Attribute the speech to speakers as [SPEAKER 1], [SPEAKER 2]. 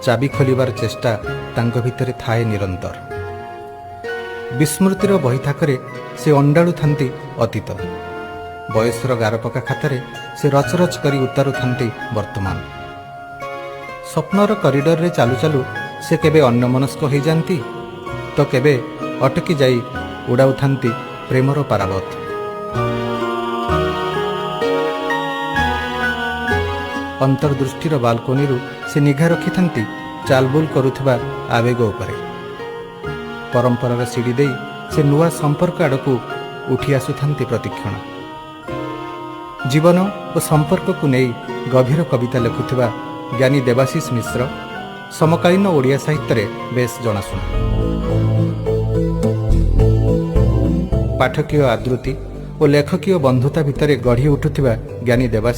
[SPEAKER 1] ଚାବି ଖୋଲିବାର ଚେଷ୍ଟା ତାଙ୍କ ଭିତରେ ଥାଏ ନିରନ୍ତର। ବିସ୍ମୃତିର ବହିଥାକରେ ସେ ଅଣ୍ଡାଳୁଥାନ୍ତି ଅତୀତ। ବୟସର ଗାରପକା ଖାତାରେ ସେ ରଚରଚ କରି ଉତାରୁଥାନ୍ତି ବର୍ତ୍ତମାନ। ସ୍ୱପ୍ନର କରିଡରରେ ଚାଲୁ ଚାଲୁ ସେ କେବେ ଅନ୍ୟମନସ୍କ ହୋଇଯାନ୍ତି ତ କେବେ ଅଟକି ଯାଇ ଉଡ଼ାଉଥାନ୍ତି ପ୍ରେମର ପାରାବତ। ଅନ୍ତର୍ଦୃଷ୍ଟିର ବାଲକୋନିରୁ ସେ ନିଘା ରଖିଥାନ୍ତି ଚାଲବୁଲ କରୁଥିବା ଆବେଗ ଉପରେ। ପରମ୍ପରାର ସିଡ଼ି ଦେଇ ସେ ନୂଆ ସମ୍ପର୍କ ଆଡ଼କୁ ଉଠି ଆସୁଥାନ୍ତି ପ୍ରତିକ୍ଷଣ। ଜୀବନ ଓ ସମ୍ପର୍କକୁ ନେଇ ଗଭୀର କବିତା ଲେଖୁଥିବା ଜ୍ଞାନୀ ଦେବାଶିଷ ମିଶ୍ର ସମକାଳୀନ ଓଡ଼ିଆ ସାହିତ୍ୟରେ ବେଶ୍ ଜଣାଶୁଣା। ପାଠକୀୟ ଆଦୃତି ଓ ଲେଖକୀୟ ବନ୍ଧୁତା ଭିତରେ ଗଢ଼ି ଉଠୁଥିବା ଜ୍ଞାନୀ ଦେବାଶିଷ